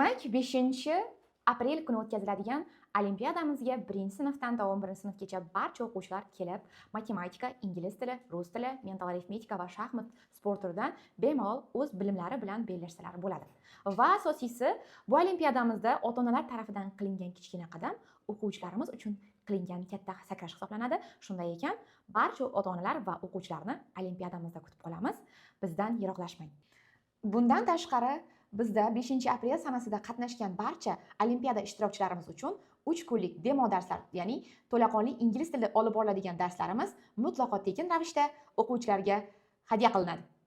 Demak, 5 aprel kuni o'tkaziladigan olimpiadamizga birinchi sinfdan to 11 sinfgacha barcha o'quvchilar kelib, matematika, ingliz tili, rus tili, mental arifmetika va shaxmat sport turidan bemalol o'z bilimlari bilan bellashsalar bo'ladi. Va asosiysi, bu olimpiadamizda ota onalar tarafidan qilingan kichkina qadam o'quvchilarimiz uchun qilingan katta sakrash hisoblanadi. Shunday ekan, barcha ota onalar va o'quvchilarni olimpiadamizda kutib qolamiz. Bizdan yiroqlashmang. Bundan tashqari, bizda 5 aprel sanasida qatnashgan barcha olimpiada ishtirokchilarimiz uchun 3 kunlik demo darslar, ya'ni to'laqonli ingliz tilida olib boriladigan darslarimiz mutlaqo tekin ravishda o'quvchilarga hadya qilinadi.